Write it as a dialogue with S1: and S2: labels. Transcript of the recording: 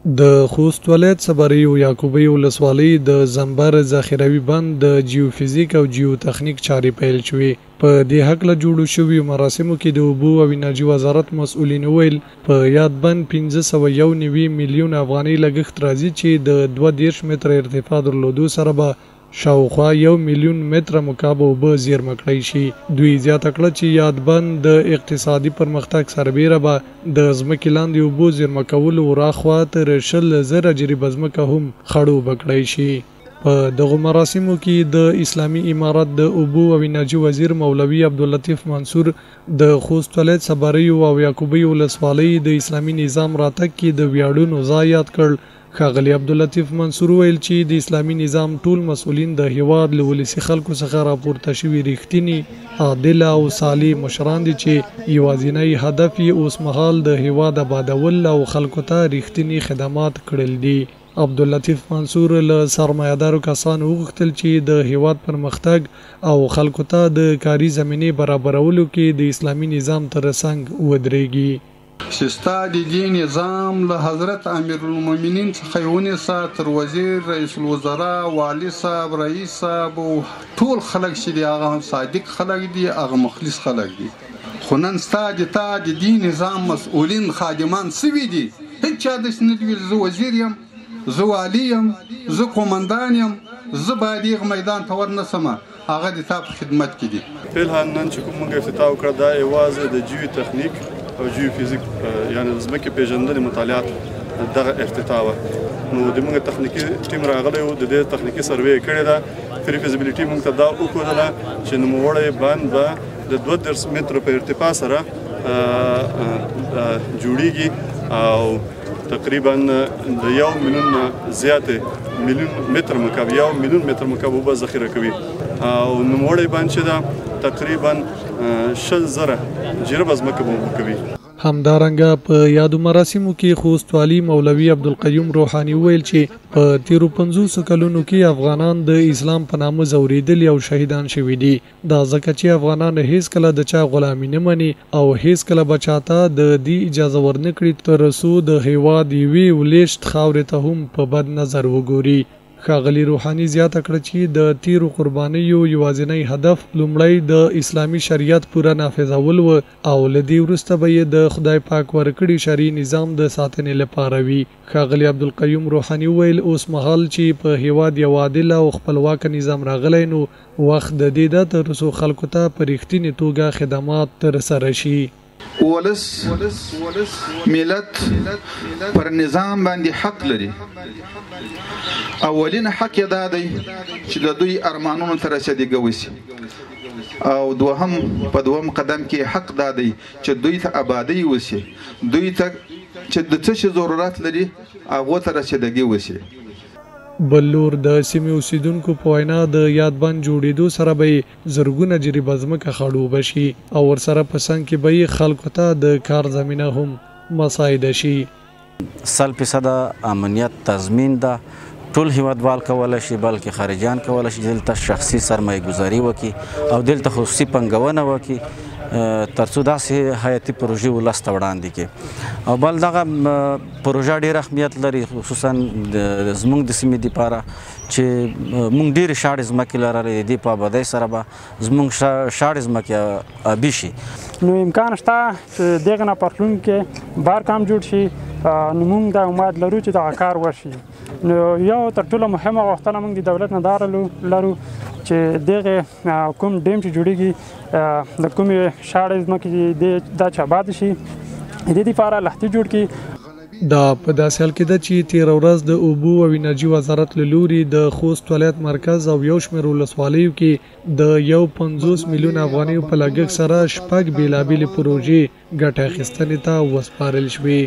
S1: د خوست ولایت صبریو یعقوبیو ولسوالۍ د زنبر ذخیروي بند د جیوفزیک او جیوتخنیک چارې پیل شوې. په دې هکله جوړو شویو مراسمو کې د اوبو او انرژي وزارت مسؤلینو وویل، په یاد بند 591 میلیونه افغانۍ لګښت راځي چې د 32 متره ارتفاع درلودو سره به شاوخوا 1 میلیون متره مکعب اوبه زیرمه کړای شي. دوی زیاته کړه چې یاد بند د اقتصادي پرمختګ سربېره به د ځمکې لاندې اوبو زیرمه کولو وراخوا تر 20,000 جریبه ځمکه هم خړوبه کړای شي. په دغو مراسمو کې د اسلامي امارت د اوبو او انرژي وزیر مولوي عبداللطیف منصور د خوست ولایت صبریو او یعقوبیو ولسوالۍ د اسلامي نظام راتګ کې د ویاړونو ځای یاد کړ. ښاغلي عبداللطیف منصور وویل چې د اسلامي نظام ټول مسؤلین د هیواد له ولسي خلکو څخه راپورته شوي رښتیني، عادله او صالح مشران دي چې یوازینی هدف یې اوسمهال د هیواد آبادول او خلکو ته رښتیني خدمات کړل دي. عبداللطیف منصور له سرمایهدارو کسانو وغوښتل چې د هیواد پرمختګ او خلکو ته د کاري زمینې برابرولو کې د اسلامي نظام ترڅنګ ودرېږي.
S2: چې ستا د دې نظام له حضرت امیرالمؤمنین څخه یې ونیسه تر وزیر، رئیس الوزرا، والي صاحب، رئیس صاحب او ټول خلک چې دي هغه هم صادق خلک دي، هغه مخلص خلک دي. خو نن ستا د تا د دې نظام مسؤلین خادمان سوي دي، هیچا داسې نه دي ویل زه وزیر یم، زه والي یم، زه قومندان یم، زه باید هغه میدان ته ورنه سمه، هغه د تا په خدمت کې دي.
S3: فعلا نن چې کوم موږ افتتاح وکړه دا یوازې د جیو تخنیک او جیوفزیک یعنی د ځمکې پېژندنې مطالعات دغه افتتاح وه. نو د موږ تخنیکي ټیم راغلی و، د دې تخنیکي سروې یې کړې ده. پري فیزیبیلیټي موږ ته دا وښودله چې نوموړی بند به د 32 مترو په ارتفاع سره جوړیږي او تقریبا د 1 میلیون نه زیاتې میلیون متر مکعب 1 میلیون متر مکعب اوبه ذخیره کوي. او نوموړی بند چې ده تقریبا 20,000 جریبه ځمکه به اوبه کوي.
S1: همدارنګه په یادو مراسمو کې خوست والي مولوي عبدالقیوم روحاني وویل چې په تېرو 50 کلونو کې افغانان د اسلام په نامه ځورېدلي او شهیدان شوي دي. دا ځکه چې افغانان هیڅکله د چا غلامي نه مني او هیڅکله به چاته د دې اجازه ورنه کړي تر څو د هیواد یوې ولیشت خاورې ته هم په بد نظر وګوري. ښاغلي روحاني زیاته کړه چې د تېرو قربانیو یوازینی هدف لومړی د اسلامي شریعت پوره نافذول و او له دې وروسته به یې د خدای پاک ورکړي شرعي نظام د ساتنې لپاره وي. ښاغلي عبدالقیوم روحاني وویل اوسمهال چې په هیواد یو عادل او خپلواکه نظام راغلی نو وخت د دې ده تر څو خلکو ته په رښتینې توګه خدمات ترسره شي.
S2: ولس ملت پر نظام باندې حق لري. اولین حق یې دا دی چې د دوی ارمانونو ته رسیدګي وشي، او دوهم په دوهم قدم کې حق دا دی چې دوی ته آبادۍ وشي، دوی ته چې د څه شي ضرورت لري هغو ته رسیدګي وشي.
S1: بل لور د سیمې اوسېدونکو په وینا د یاد بند جوړېدو سره به یې زرګونه جریبه ځمکه خړوبه شي او ورسره په څنګ کې به یې خلکو ته د کار زمینه هم مساعده شي.
S4: 100% امنیت تضمین ده، ټول هیوادوال کولی شي، بلکې خارجیان کولی شي دلته شخصي سرمایه ګذاري وکړي او دلته خصوصي پانګونه وکړي ترڅو داسې حیاتي پروژې ولس ته وړاندې کړي. او بل دغه پروژه ډېر اهمیت لري، خصوصا زموږ د سیمې دپاره چې موږ ډېرې شاړې ځمکې لرلې، د دې په آبادۍ سره به زموږ شاړې ځمکې آبي شي.
S5: نو امکان شته چې دغه نه په راتلونکي کې بار کام جوړ شي، نو موږ دا امید لرو چې دغه کار وشي. نو یو تر ټولو مهمه غوښتنه موږ د دولت نه دا لرو چې دغه کوم ډیم چې جوړیږي د کومې شاړې ځمکې دا چې آباد شي د دې لپاره لښتي جوړ کړي.
S1: دا په داسې حال کې ده چې تېره ورځ د اوبو او انرژي وزارت له لوري د خوست ولایت مرکز او یو شمېر ولسوالیو کې د 51 میلیون افغانیو په لګښت سره 6 بېلابېلې پروژې ګټه اخیستنې ته وسپارل شوې.